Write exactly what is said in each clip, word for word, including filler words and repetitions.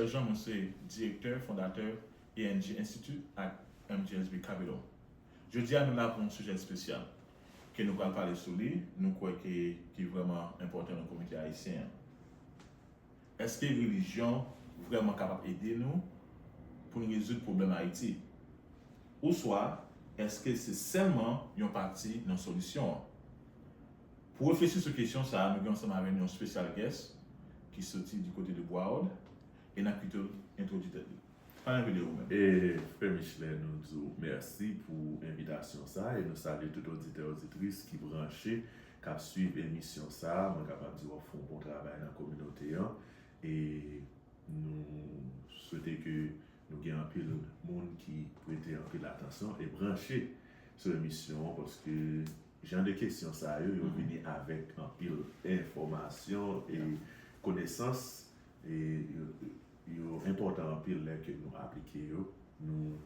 Sergent, mwen se direktè, fondatè A N G Institute ak M G S B Capital. Jodi a, nou la pou yon sijè espesyal ke nou pral pale sou li, nou kwè ke ki vrèman enpòtan nan kominote ayisyen an. Èske relijyon vrèman kapab ede nou pou n rezoud pwoblèm Ayiti? Oswa, èske se sèlman yon pati nan solisyon an? Pou reflechi sou kesyon sa a, nou gen ansanm avè n yon special guest ki soti di kote de Broward, e n ap kite l entwodui tèt li. Pale anpil de ou menm. E Frè Michelet, nou di w mèsi pou envitasyon sa a, e nou salye tout oditè, oditris ki branche, k ap swiv emisyon sa a. Mwen kapab di w ap fè yon bon travay nan kominote an, e nou swete ke nou gen anpil moun ki prete anpil atansyon e branche sou emisyon an, paske jan de kesyon sa yo, yo vini avèk anpil enfòmasyon e konesans, e yo, yo enpòtan anpil lè ke nou aplike yo, nou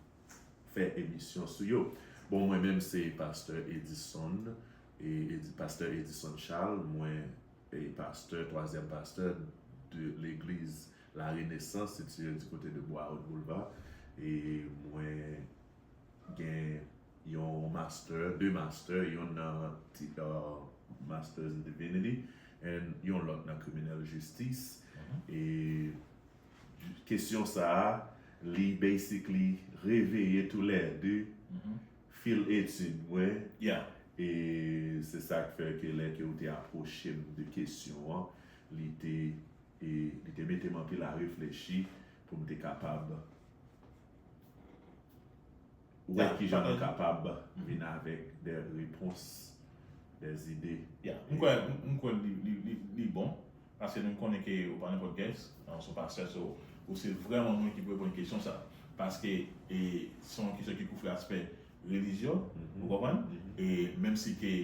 fè emisyon sou yo. Bon, mwen menm se pastè Edison, e Edi- pastè Edison Charles, mwen e pastè, twazyèm pastè de legliz La Renaissance, sitiye di kote de Broward Boulevard. E mwen gen yon master, de master, yon nan ti, uh, Masters in Divinity, and yon lòt nan criminal justice. E kesyon sa a, li basically reveye toulède fil etid mwen. E se sa k fè ke lè ke ou te apwoche m de kesyon an, li te, e, li te mete m anpil a reflechi pou m te kapab wè kijan nou kapab vin avèk de repons, de ide. Ya, m kwè, m, m kwè li, li, li, li bon. Paske nou konnen ke ou pa nenpòt guest, ou se yon pastè, so, ou se vrèman moun ki pou reponn kesyon sa. Paske, e, se yon kesyon ki kouvri aspè relijyon, ou konprann? E menm si ke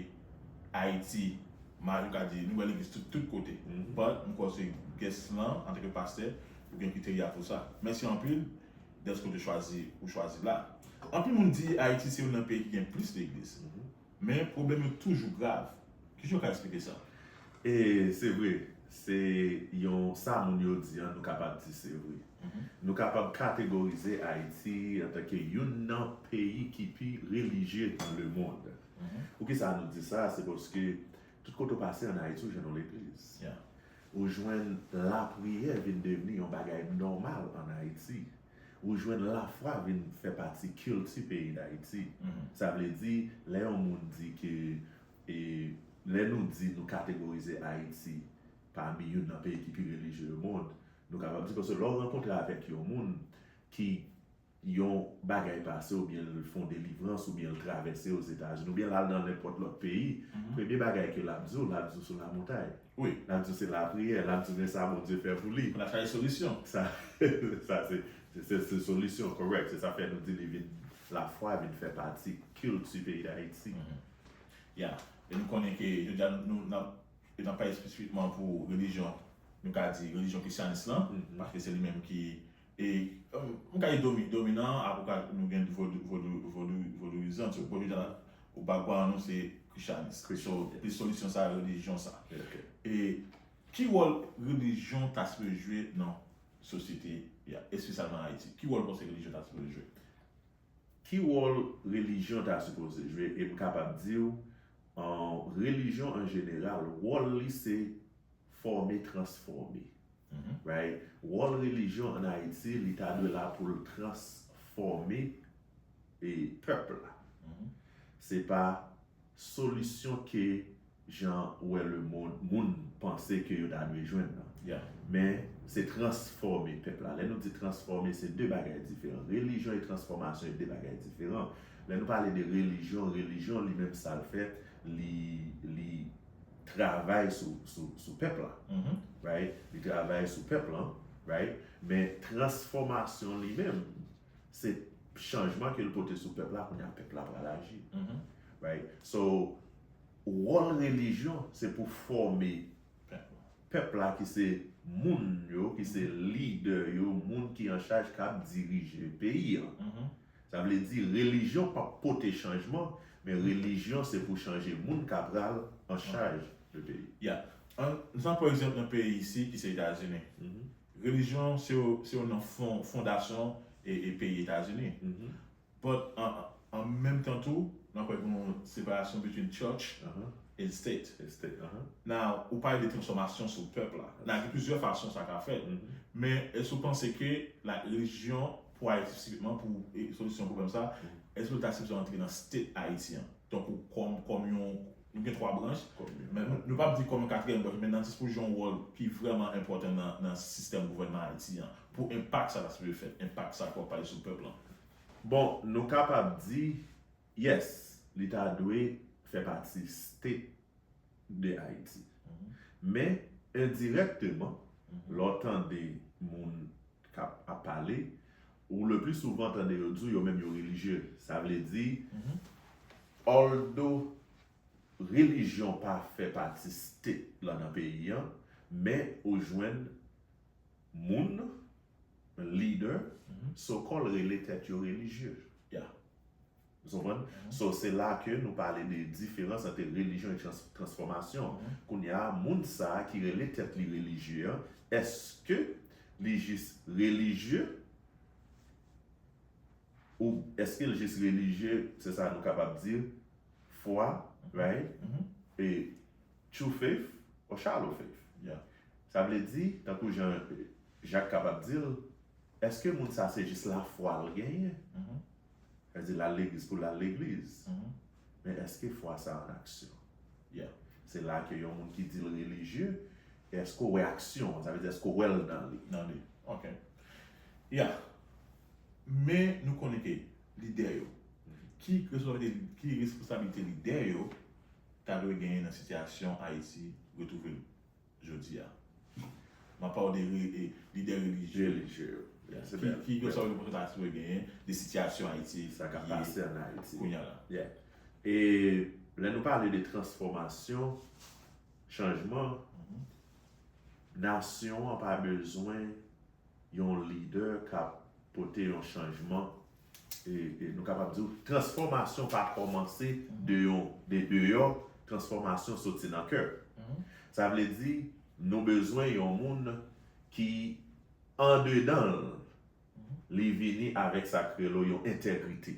Ayiti, malgre ou ka di, nou wè legliz tout, tout kote. But, m kwè se guest lan, antanke pastè, ou gen kriterya pou sa. Mèsi anpil, dèske ou te chwazi, ou chwazi la. Anpil moun di Ayiti se youn nan peyi ki gen plis legliz. Men pwoblèm yo toujou grav. Kijan w ka eksplike sa? E se vre, se yon, sa moun yo di an, nou kapab di se vre. Nou kapab kategorize Ayiti antanke youn nan peyi ki pi relijye nan lemonn. Poukisa nou di sa? Se paske tout kote w pase ann Ayiti, ou jwenn yon legliz. Ou jwenn lapriyè vin devni yon bagay nòmal ann Ayiti. Ou jwenn lafwa vin fè pati kilti peyi Dayiti. Sa vle di, lè yon moun di ke, e, lè nou di nou kategorize Ayiti pami youn nan peyi ki pi relijye lemonn, nou kapab di, paske lè w rankontre avèk yon moun ki yon bagay pase, oubyen l fè yon delivrans, oubyen l travèse Ozetazini, oubyen l al nan nenpòt lòt peyi, premye bagay ke l ap di w, l ap di w sou lamontay. Wi. L ap di w se lapriyè, l ap di w men sa Bondye fè pou li. Pou l ap chache solisyon. Sa, sa se, se, se, se solisyon, kòrèk. Se sa fè nou di li vin, lafwa vin fè pati kilti peyi Dayiti. Ya. E nou konnen ke jodi a nou, nou, n ap, e n ap pale espesifikman pou relijyon, nou ka di relijyon krisyanis lan, paske se li menm ki, e, m ka di domi-, dominan, apre ou ka, nou gen vodou, vodou, vodou, vodouyizan, so, bon, jodi a, ou background nou se krisyanis. So, plis solisyon sa, relijyon sa. E ki wòl relijyon ta sipoze jwe nan sosyete a, espesyalman Ayiti? Ki wòl w panse relijyon ta sipoze jwe? Ki wòl relijyon ta sipoze jwe? E m kapab di w, an, relijyon an jeneral, wòl li se fòme, transfòme. Right? Wòl relijyon ann Ayiti, li ta dwe la pou l transfòme, e, pèp la. Se pa solisyon ke jan ou wè lemonn, moun panse ke yo ta dwe jwenn nan. Men, se transfòme pèp la. Lè nou di transfòme, se de bagay diferan. Relijyon e transfòmasyon e de bagay diferan. Lè nou pale de relijyon, relijyon li menm sa l fè, li, li travay sou, sou, sou pèp la. Right? Li travay sou pèp lan, right? Men transfòmasyon li menm, se chanjman ke l pote sou pèp la, kounye a pèp la pral aji. Right? So, wòl relijyon, se pou fòme pèp la, ki se moun yo, ki se lidè yo, moun ki an chaj k ap dirije peyi an. Sa vle di, relijyon p ap pote chanjman, men relijyon se pou chanje moun k ap pral an chaj de peyi. Ya. An, nou pran egzanp nan peyi isi, ki se Etazini. Relijyon se yo- se youn nan fon- fondasyon e, e peyi Etazini. But an, an menm tan tou, nou kwè gen yon separasyon between church and state. Now, ou pale de transfòmasyon sou pèp la. Nan gen plizyè fason sa ka fèt. Men èske w panse ke la relijyon pou Ayiti espesifikman, pou e, solisyon pwoblèm sa, èske l ta sipoze antre nan state Ayiti an? Tankou kòm, kòm yon, nou gen twa branch, men nou, nou p ap di kòm yon katriyèm branch, men nan jis pou jwe yon wòl ki vrèman enpòtan nan, nan sistèm gouvènman Ayiti an, pou enpak sa ta sipoze fèt, enpak sa k ap pale sou pèp lan. Bon, nou kapab di, yes, li ta dwe fè pati state de Ayiti. Men, endirèkteman, lè w tande moun k ap ap pale, ou le pli souvan tande yo di w yo menm yo relijye. Sa vle di, although relijyon pa fè pati state lan nan peyi an, men ou jwenn moun, leader, so-called rele tèt yo relijye. Ou konprann? So, se la ke nou pale de diferans ant relijyon e trans- transfòmasyon. Kounye a, moun sa a ki rele tèt li relijye an, èske li jis relijye? Ou èske l jis relijye, se sa nou kapab di, fwa, right? E true faith or shallow faith. Sa vle di, tankou jan Jak kapab di l, èske moun sa se jis lafwa l genyen? Sa vle di l al legliz pou l al legliz. Men èske fwa sa an aksyon? Se la ke yon moun ki di l relijye, èske w wè aksyon an? Sa vle di èske w wè l nan li? Nan li. Ok. Ya. Men nou konnen ke lidè yo, ki responsablite, ki responsablite lidè yo ta dwe genyen nan sitiyasyon Ayiti retwouve l jodi a? M ap pale de re- e- lidè relijye. Relijye yo. Ki, ki responsablite ta dwe genyen de sitiyasyon Ayiti sa k ap pase ann Ayiti kounye a la? E lè nou pale de transfòmasyon, chanjman, nasyon an pa bezwen yon lidè k ap pote yon chanjman, e, e nou kapab di w, transfòmasyon pa kòmanse de yon, de deyò, transfòmasyon soti nan kè. Sa vle di, nou bezwen yon moun ki andedan l, li vini avèk sa k rele yon entegrite.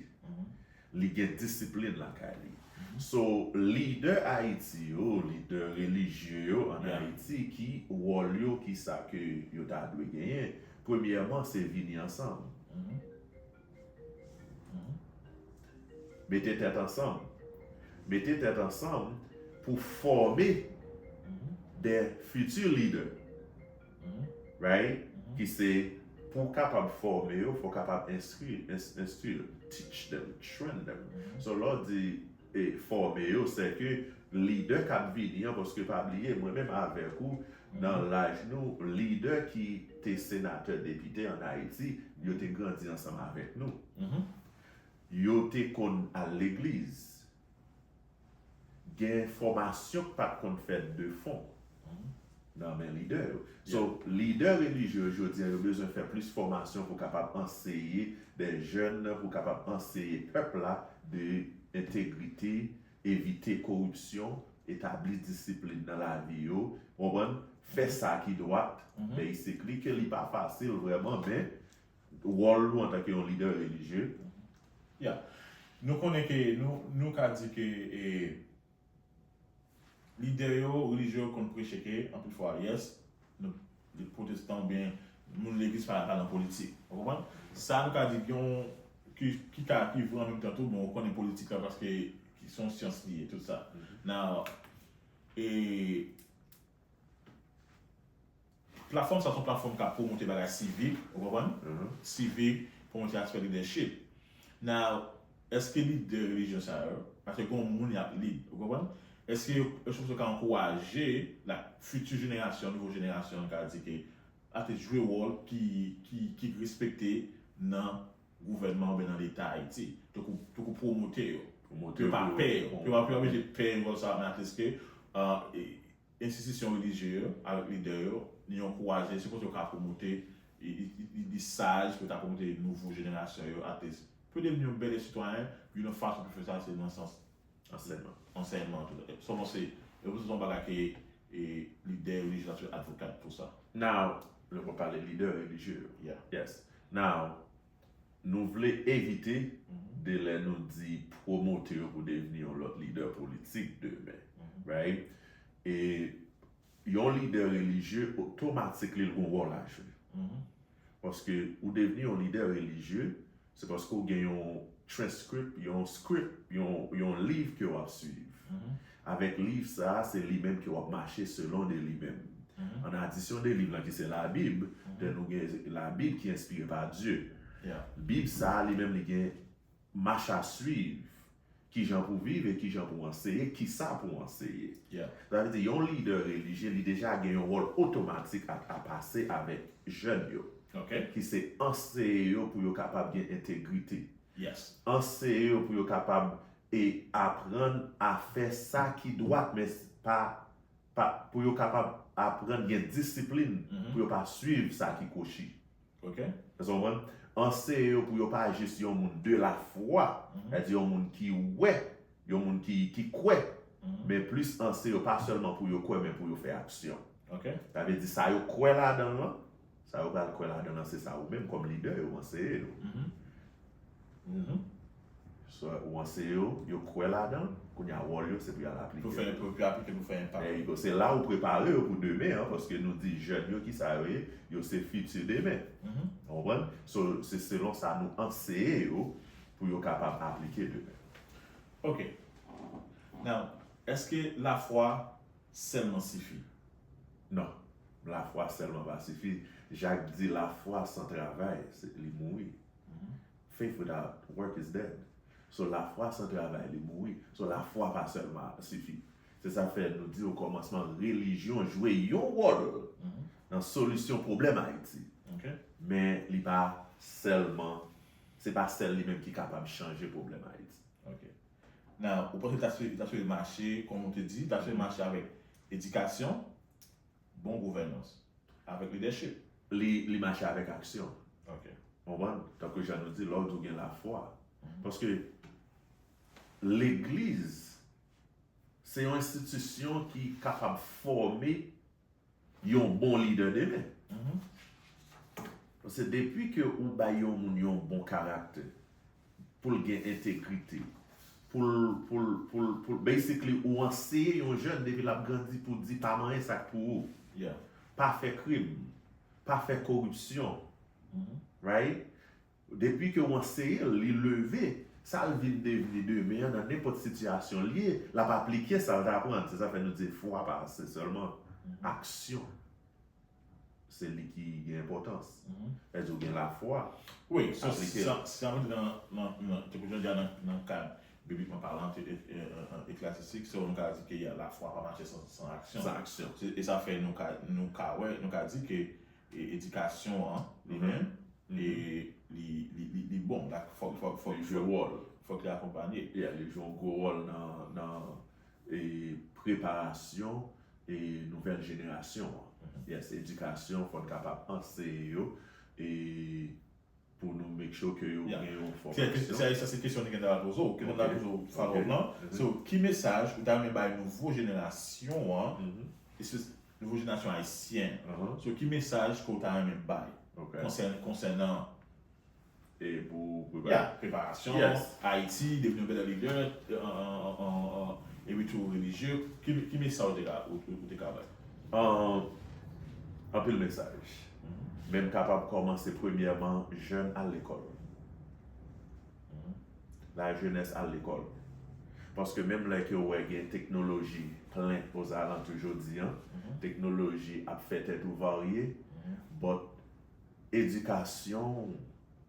Li gen disiplin lakay li. So, lidè Ayiti yo, lidè relijye yo ann Ayiti, ki wòl yo, ki sa ke yo ta dwe genyen? Premyèman, se vini ansanm. Mete tèt ansanm. Mete tèt ansanm pou fòme de fiti lidè. Right? Ki se pou w kapab fòme yo, fò w kapab enstwi, enstwi, teach them, train them. So lè w di e fòme yo, se ke lidè k ap vini an, paske pa bliye, mwen menm avèk ou, nan laj nou, lidè ki te senatè, depite ann Ayiti, yo te grandi ansanm avèk nou. Yo te konn al legliz. Gen fòmasyon k pa t konn fèt de fon nan men lidè yo. So, lidè relijye yo jodi a, yo bezwen fè plis fòmasyon pou kapab anseye de jèn, pou kapab anseye pèp la de entegrite, evite koripsyon, etabli disiplin nan lavi yo, w konprann? Fè sa ki dwat, basically, ke li pa fasil vrèman, men wòl nou antanke yon lidè relijye. Ya. Nou konnen ke, nou, nou ka di ke e, lidè yo, relijye yo konn preche ke, anpil fwa, yes, nou, pwotestan oubyen moun legliz pa, pa nan politik. Ou konprann? Sa nou ka di ki yon, ki, ki ka, ki vre an menm tan tou, bon, ou konnen politik la paske ki se yon syans li ye, tout sa. Now, e, platfòm sa se yon platfòm k ap pwomote bagay sivik, ou konprann? Sivik, pwomote aspè lidèchip. Now, èske lidè relijyon sa yo, paske gen yon moun y ap lid, ou konprann? Èske yo, èske yo ka ankouraje la fiti jenerasyon, nouvo jenerasyon an ka di ke, ate jwe wòl ki, ki, ki respekte nan gouvènman oubyen nan Leta Ayiti, tankou, tankou pwomote yo. Pou yo pa pè yo. Pou yo pa, pou yo pa bezwen pè wòl sa, men at least ke, uh, enstitisyon relijye yo, avèk lidè yo, li ankouraje, se kote yo ka pwomote, li, li, li, li saj pou yo ta pwomote nouvo jenerasyon yo, at least pou yo devni yon bèl sitwayen, youn nan fason pou fè sa, se nan sans ansèyman. Ansèyman, tout. So, bon, se, e pou se yon bagay ke, e, lidè relijye yo advocate pou sa. Now, Nou pral pale lidè relijye yo. Yes. Now, nou vle evite de lè nou di pwomote yo pou devni yon lòt lidè politik demen. Right? E yon lidè relijye, otomatik li gon wòl a jwe. Paske ou devni yon lidè relijye, se paske ou gen yon transcript, yon script, yon, yon liv ke w ap swiv. Avèk liv sa a, se li menm ke w ap mache selon de li menm. An adisyon de liv lan ki se Labib, de nou gen Labib ki enspire pa Dye. Bib sa a li menm li gen mach a swiv, kijan pou viv e kijan pou anseye, kisa pou anseye. Sa vle di, yon lidè relijye, li deja gen yon wòl otomatik a, a pase avèk jèn yo, ki se anseye yo pou yo kapab gen entegrite. Anseye yo pou yo kapab e aprann a fè sa ki dwat, men pa, pa, pou yo kapab aprann gen disiplin, pou yo pa swiv sa ki kwochi. Èske w konprann? Anseye yo pou yo pa jis yon moun de lafwa, sètadi yon moun ki wè, yon moun ki, ki kwè, men plis anseye yo pa sèlman pou yo kwè, men pou yo fè aksyon. Sa vle di sa yo kwè ladan l lan, sa yo pral kwè ladan l lan, se sa ou menm kòm lidè yo anseye yo. So, ou anseye yo, yo kwè ladan l, kounye a wòl yo se pou y al aplike. Pou fè, pou, pou aplike, pou fè enpak. There you go. Se la ou prepare yo pou demen an, paske nou di jèn yo ki sa yo ye, yo se fiti demen. Ou konprann? So, se selon sa nou anseye yo pou yo kapab aplike demen. Ok. Now, èske lafwa sèlman sifi? Non. Lafwa sèlman pa sifi. Jak di lafwa san travay, se, li mouri. Faith without work is dead. So, lafwa san travay, li mouri. So, lafwa pa sèlman sifi. Se sa fè nou di okòmansman, relijyon jwe yon wòl nan solisyon pwoblèm Ayiti. Men li pa sèlman, se pa sèl li menm ki kapab chanje pwoblèm Ayiti. Now, ou panse li ta swe, li ta swe mache, kòm ou te di, li ta swe mache avèk edikasyon, bon gouvènans, avèk lidèchip. Li, li mache avèk aksyon. Ou konprann? Tankou jan nou di, lè w di w gen lafwa. Paske legliz, se yon enstitisyon ki kapab fòme yon bon lidè demen. Paske depi ke ou bay yon moun yon bon karaktè, pou l gen entegrite, pou l, pou l, pou l, pou l, basically, ou anseye yon jèn depi l ap grandi pou di pa manyen sa k pou ou. Pa fè krim, pa fè koripsyon. Right? Depi ke w anseye l, li leve, sa l vin devni demen an, nan nenpòt sitiyasyon l ye, l ap aplike sa l t aprann. Se sa fè nou di fwa pa ase sèlman. Aksyon, se li ki gen enpòtans. Lè di w gen lafwa, Wi, so, aplike. Si, si, si an rantre nan, nan, nan, te pou jan di a nan, nan kad biblikman palan, te, e, e, e, eklezyastik, so, nou ka di ke lafwa pa mache san, san aksyon. San aksyon. Se, e sa fè nou ka, nou ka wè, nou ka di ke e, edikasyon an, li menm, e, li, li, li, li bon. Like, fòk, fòk, fòk, li jwe wòl. Fòk li akonpanye. Yeah, li jwe yon gwo wòl nan, nan e, preparasyon e, nouvèl jenerasyon an. Yes, edikasyon, fò n kapab anseye yo e, pou nou make sure ke yo gen yon fòmasyon. Se, se, sa se kesyon ki gen ta poze w, ki gen ta poze w follow up lan. So, ki mesaj ou ta renmen bay nouvo jenerasyon an, espes-, nouvo jenerasyon ayisyen? So, ki mesaj ke w ta renmen bay konsèn-, konsènan e, pou, pou prepa-, preparasyon, Ayiti, devni yon better leader, e, an, an, an, an, epi tou relijye, ki, ki mesaj ou te ka, ou, ou te ka bay? An, anpil mesaj. Men m kapab kòmanse premyèman, jèn al lekòl. Lajenès al lekòl. Paske menm lè ke w wè gen teknoloji plen ozalantou jodi an, teknoloji ap fè tèt ou varye, but edikasyon w,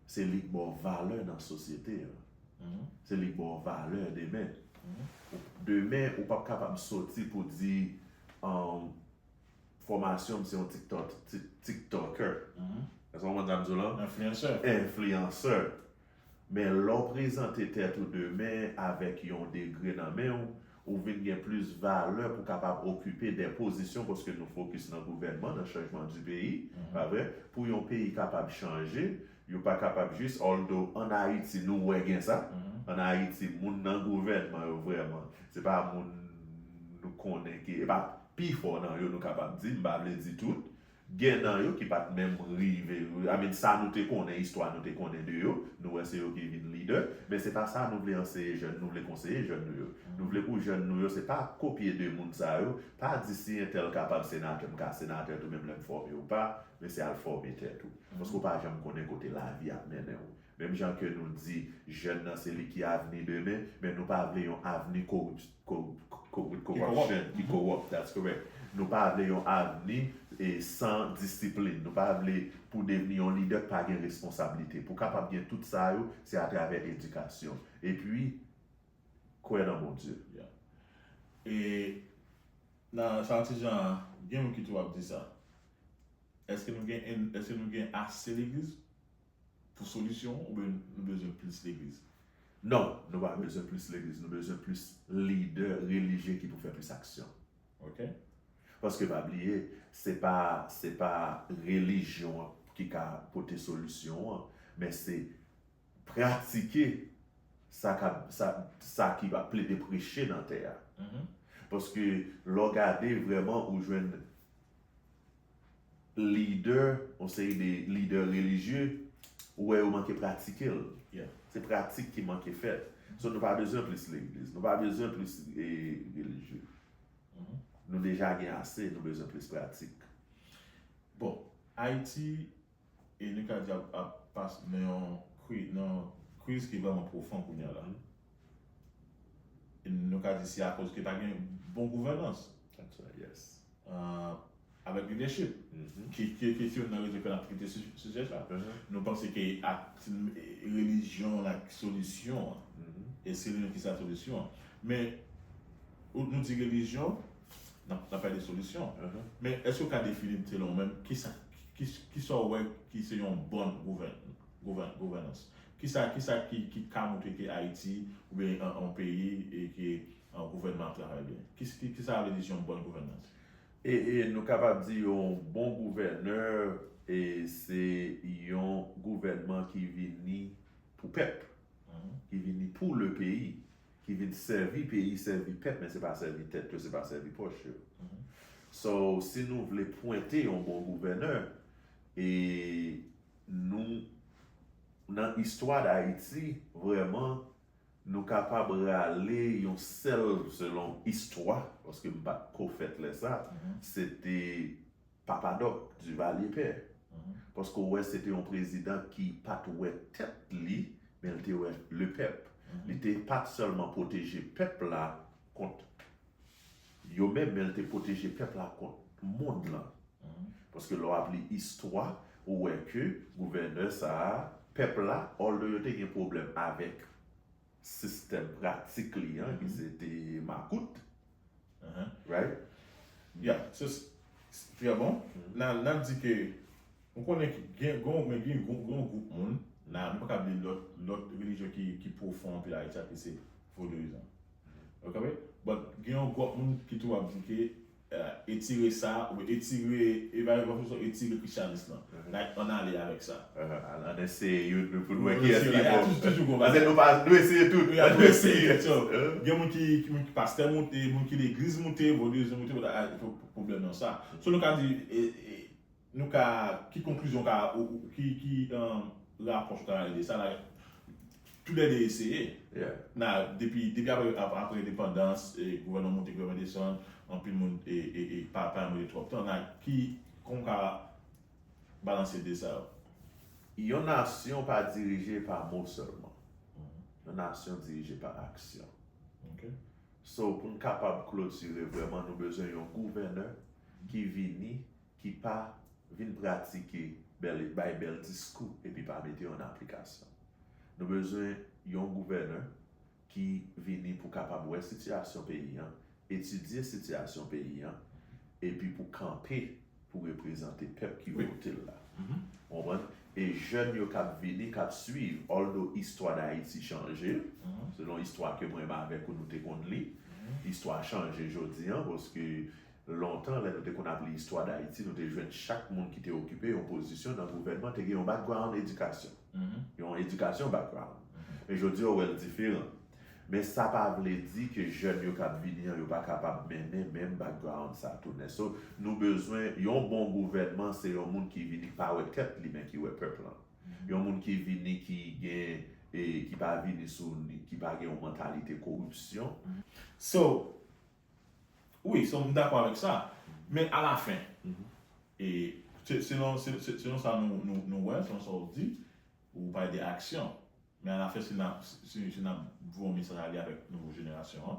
se li k ba w valè nan sosyete an. Se li k ba w valè demen. Ou, demen, ou p ap kapab soti pou di, um, fòmasyon m se yon TikTok, Tik-, TikToker. Èske w konprann sa m di w lan? Enfliyansè. Enfliyansè. Men lè w prezante tèt ou demen avèk yon degre nan men w, ou vin gen plis valè pou kapab okipe de pozisyon, paske nou fokis nan gouvènman, nan chanjman di peyi, pa vre? Pou yon peyi kapab chanje, yo pa kapab jis, although ann Ayiti nou wè gen sa, ann Ayiti, moun nan gouvènman yo vrèman, se pa moun nou konnen ke, e pa pifò nan yo nou kapab di, m pa vle di tout, Gen nan yo ki pa t menm rive, I mean, sa nou te konnen, istwa nou te konnen de yo, nou wè se yo ki vin lidè, men se pa sa nou vle anseye jèn, nou vle konseye jèn nou yo. Nou vle pou jèn nou yo, se pa kopye de moun sa yo, pa di si entèl kapab senatè, m ka senatè tou, menm lè m fòme ou pa, men se al fòme tèt ou. Paske ou pa janm konnen kote lavi ap mennen w. Menm jan ke nou di, jèn nan se li ki avni demen, men nou pa vle yon avni korup-, korup-, korup-, corruption, ki kowòp, that's correct. Nou pa vle yon avni e san disiplin. Nou pa vle pou devni yon lidè k pa gen responsablite. Pou kapab gen tout sa yo, se atravè edikasyon. Epi, kwè nan Bondye. Yeah. E nan sa ti jan, gen moun ki tou ap di sa. Èske nou gen, èske nou gen ase legliz pou solisyon oubyen nou bezwen plis legliz? Non, nou pa bezwen plis legliz, nou bezwen plis lidè relijye ki pou fè plis aksyon. Ok. Paske pa bliye, se pa, se pa relijyon an ki ka pote solisyon an, men se pratike sa k ap, sa, sa ki ap plede preche nan tè a. Paske lè w gade vrèman ou jwenn lidè, yon seri de lidè relijye, ou wè yo manke pratike l. Se pratik ki manke fèt. So nou pa bezwen plis legliz, nou pa bezwen plis e, relijye. Nou deja gen ase, nou bezwen plis pratik. Bon, Ayiti, e nou ka di ap, ap pase nan yon kri, nan yon kriz ki vrèman pwofon kounye a la. E nou ka di se akoz ke pa gen bon gouvènans. That's right, yes. Uh, avèk leadership, ki, ki, ki se youn nan rezon ke n ap trete sijè sa. Nou panse ke ak relijyon la solisyon an. E se relijyon ki sa solisyon an. Men, nou di relijyon, n ap pale de solisyon. Men èske w ka defini selon ou menm, kisa, ki, kisa w wè ki se yon bòn gouvèn, gouvèn, gouvènans? Kisa, kisa ki, ki ka montre ke Ayiti oubyen yon, yon peyi e ke yon gouvènman ap travay byen? Ki, ki, kisa vle di yon bòn gouvènans? E, e nou kapab di yon bon gouvènè e se yon gouvènman ki vini pou pèp, ki vini pou le peyi, ki vin sèvi peyi, sèvi pèp, men se pa sèvi tèt yo, se pa sèvi pòch yo. So, si nou vle pwente yon bon gouvènè, e nou, nan istwa Dayiti, vrèman, nou kapab rale yon sèl selon istwa, paske m pa t ko fèt lè sa, se te Papa Dòk, Duvalier pè. Paske w wè se te yon prezidan ki pa t wè tèt li, men l te wè le pèp. Li te pa t sèlman pwoteje pèp la kont yo menm, men l te pwoteje pèp la kont mond lan. Paske lè w ap li istwa, ou wè ke gouvènè sa a, pèp la, although yo te gen pwoblèm avèk sistèm pratik li an, ki se te makout. Right? Yeah, so, trè bon. N a, n a di ke, ou konnen ki gen, gen, men gen, gen, gen yon gwoup moun, n a, nou pa ka bliye lòt, lòt relijyon ki, ki pwofon anpil Ayiti a, ki se vodouyizan. Ok, but gen yon gwoup moun ki tou ap di ke etire sa, ou etire, evalye fason etire kristyanis lan. Like, ann ale avèk sa. Ann eseye youn pou n wè kiyès ki bon. Toujou, toujou bon. Paske nou pa, nou eseye tout. Nou eseye tout. Gen moun ki, ki, ki pastè moute, moun ki legliz moute, vodouyizan moute, pwoblèm nan sa. So nou ka di, nou ka, ki konklizyon ka, ou, ou, ki, ki um, rapòch ou ka gade de sa la, toulède eseye. Na, depi, depi apre, apre endepandans, e, gouvènman monte, gouvènman desann, anpil moun e, e, e, pa, pa moute twòp tan. Na, ki, kòman ou ka balanse de sa yo? Yon nasyon pa dirije pa mo sèlman. Yon nasyon dirije pa aksyon. So, pou n kapab klotire vrèman, nou bezwen yon gouvènè ki vini, ki pa vin pratike bèl, bay bèl diskou epi pa mete yo an aplikasyon. Nou bezwen yon gouvènè ki vini pou kapab wè sitiyasyon peyi an, etidye sitiyasyon peyi an, epi pou kanpe pou reprezante pèp ki vote l la. Ou konprann? E jèn yo k ap vini, k ap swiv, although istwa Dayiti chanje, selon istwa ke mwen menm avèk ou nou te konn li, istwa chanje jodi an, paske lontan, lè nou te konn ap li istwa Dayiti, nou te jwenn chak moun ki te okipe yon pozisyon nan gouvènman te gen yon background edikasyon. Yon edikasyon background. Men jodi a, ou wè l diferan. Men sa pa vle di ke jèn yo k ap vini an, yo pa kapab mennen menm background sa tou. So, nou bezwen yon bon gouvènman, se yon moun ki vini pa wè tèt li, men ki wè pèp lan. Yon moun ki vini ki gen, e, ki pa vini sou, ki pa gen yon mantalite koripsyon. So, wi, so m dakò avèk sa. Men alafen, e, se- selon, se- se- selon sa nou, nou, nou wè, selon sa w di, ou pale de aksyon. Men alafen, si n ap, si, si n ap voye yon mesaj ale avèk nouvo jenerasyon an,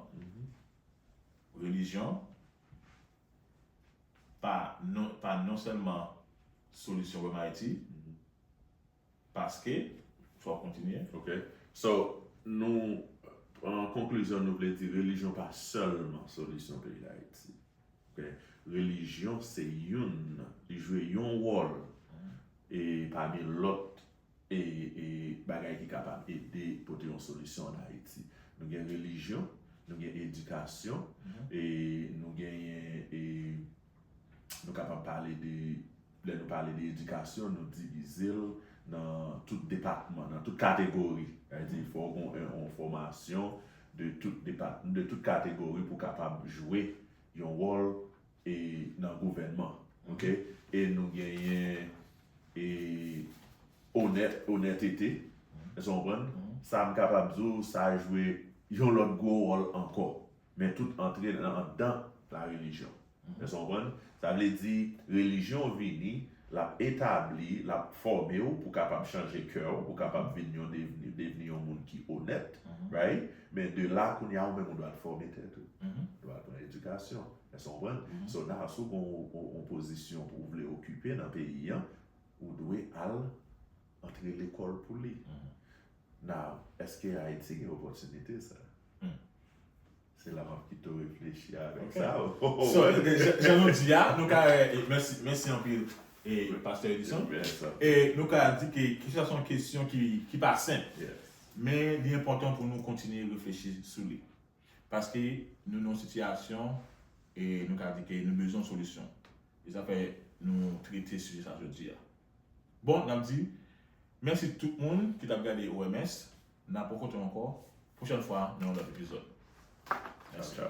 relijyon pa non, pa non sèlman solisyon pwoblèm Ayiti, paske, fò w kontinye. Ok. So, nou, an konklizyon, nou vle di relijyon pa sèlman solisyon peyi Dayiti. Ok. Relijyon se youn, li jwe yon wòl e pami lòt e, e bagay ki kapab ede pote yon solisyon an Ayiti. Nou gen relijyon, nou gen edikasyon, e nou genyen, e nou kapab pale de, lè nou pale de edikasyon, nou divize l nan tout depatman, nan tout kategori. Sa vle di, fò w gen yon fòmasyon de tout depatman, de tout kategori pou w kapab jwe yon wòl e nan gouvènman. Ok? E nou genyen e onèt, onètete. Èske w konprann? Sa m kapab di w, sa jwe yon lòt gwo wòl ankò. Men tout antre nan anndan la relijyon. Èske w konprann? Sa vle di, relijyon vini, l ap etabli, l ap fòme w pou kapab chanje kè w, pou kapab vin yon devni, devni yon moun ki onèt, right? Men de la, kounye a, ou menm ou dwe al fòme tèt ou. Ou dwe al pran edikasyon. Èske w konprann? So now, si w gen yon, yon, yon pozisyon pou w vle okipe nan peyi an, ou dwe al antre lekòl pou li. Now, èske Ayiti gen opòtinite sa? Se la m ap kite w reflechi avèk sa. So, jan, jan nou di a, nou ka, e, mèsi, mèsi anpil, e, Pastè Edison. E nou ka di ke, ke sa se yon kesyon ki, ki pa senp. Men li enpòtan pou nou kontinye reflechi sou li. Paske nou nan yon sitiyasyon, e nou ka di ke nou bezwen yon solisyon. E sa fè nou trete sijè sa jodi a. Bon, n ap di, mèsi tout moun ki t ap gade O M S. N ap rankontre ankò pwochèn fwa nan yon lòt epizòd. Mèsi.